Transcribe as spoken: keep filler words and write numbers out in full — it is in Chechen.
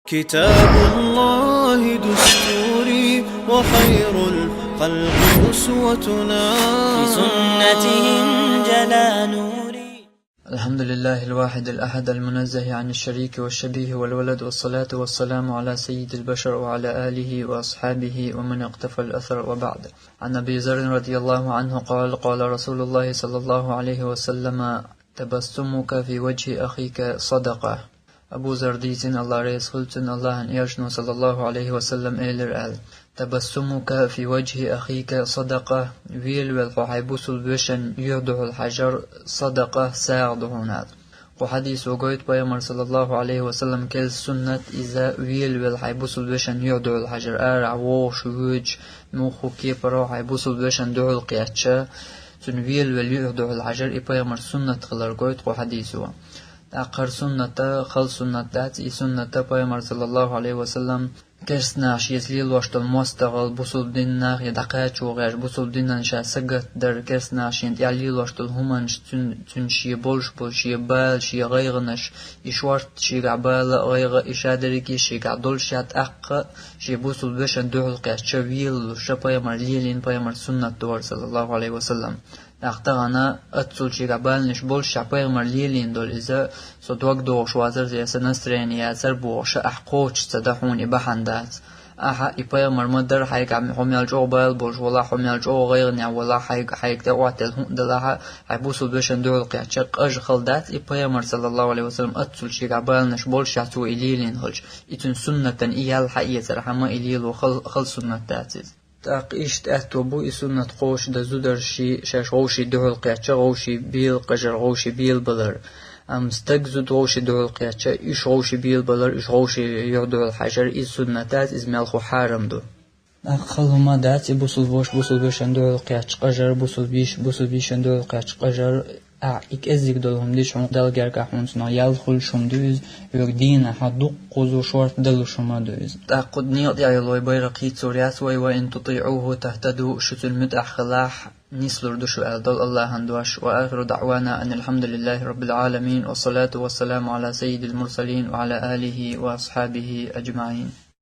كتاب الله دستوري وخير الخلق أسوتنا. بسنته انجلى نوري. الحمد لله الواحد الأحد المنزه عن الشريك والشبيه والولد، والصلاة والسلام على سيد البشر وعلى آله وأصحابه ومن اقتفى الأثر، وبعد. عن أبي ذر رضي الله عنه قال: قال رسول الله صلى الله عليه وسلم: تبسمك في وجه أخيك صدقة. Абу Зар дийцина, Аллах реза хуьлда цунна, Аллахьан Элчано, саллаллаху Ӏалайхи ва саллам, элира аьлла: تبسمك في وجه أخيك صدقة. Велавелла хьо хьайн бусалба вешан юьхь духьал хьажар садакъа, сагӀа да хьуна аьлла. Кху хьадисо гойту пайхамара, саллаллаху Ӏалайхи ва саллам, керла суннат иза велавелла хьайн бусалба вешан юьхь духьал хьажар, арахь вогӀуш, воьдуш, муха кепара хьайн бусалба вешан духьал кхетча, цунна велавелла юьхь духьал хьажар, и пайхамара суннат хилар гойту кху хьадисо. ТӀаккха хӀара суннат хала суннат дац, и суннат пайхамара, саллаллаху Ӏалайхи ва саллам, керста наха шеца лелош долу мостагӀалла, бусалба динан нахе дӀакхачо гӀерташ, бусалба динан ша сагатдар, керста наха шена тӀехь лелош долу хӀуманаш, цуьн-, цуьнан шен болуш болу шен бала, шен гӀайгӀанаш, и шорта шегахь бала а, гӀайгӀа а, и ша дерриге а шегахь долуш, ша тӀаккха а шен бусалба вешан дуьхьал кхетча велалуш, ша пайхамара лелийна, пайхамара суннат ду хӀара, саллаллаху Ӏалайхи ва саллам. ТӀаккха тахана оццул шегахь баланаш болуш, ша пайхамара лелийна долу иза, со дог дохуш вацара, я сан настроение яцара бохуш, ахь кхочуш ца дан хьуна и бахьана дац. Ахьа и пайхамар ма дара хьайгахь, хьо мел чӀогӀа бала болуш валахь, хьо мел чӀогӀа гӀайгӀанехь валахь, хьайга, хьайга тӀе Ӏоттаелла хӀума далахь, хьайн бусалба вешан дуьхьал кхетча къажа хала дац, и пайхамар, саллаллаху Ӏалайхи ва саллам, оццул шегахь баланаш болуш, ша цо и лелийна хилча, и цуьнан суннатан и ял хьаэцар хьама и лело хала, хала суннат дац иза. ТӀаккха иштта аьтто бу и суннат кхочушдан зударший, шаьш вовшийн дуьхьал кхетча, вовшийн белакхажар, вовшийн белабалар. Амма стаг зуда вовшийн дуьхьал кхетча, уьш вовшийн белабалар, уьш вовшийн юьхь духьал хьажар, иза суннат дац, иза мелхо хьарам ду. ТӀаккха хала хӀума дац и бусалба ваша бусалба вешан дуьхьал кхетча къажар, бусалба йиша бусалба йишан дуьхьал кхетча къажар. Ахь и кӀеззиг долу хӀума дича, хьуна Далла гергахь хьуна цунах ял хуьлуш хӀума ду иза, хьоьга дийнахь дуккха кхуза шорта далуш хӀума ду иза. ТӀаккха кху некъа тӀехь йолу вай байракх хийцалур яц вай: وإن تطيعوه تهتدوا, шу цуьнан муьтӀахь хилахь, нислур ду шу аьлла долу Аллахьан дош. وآخر دعوانا أن الحمد لله رب العالمين، والصلاة والسلام على سيد المرسلين وعلى آله وأصحابه أجمعين.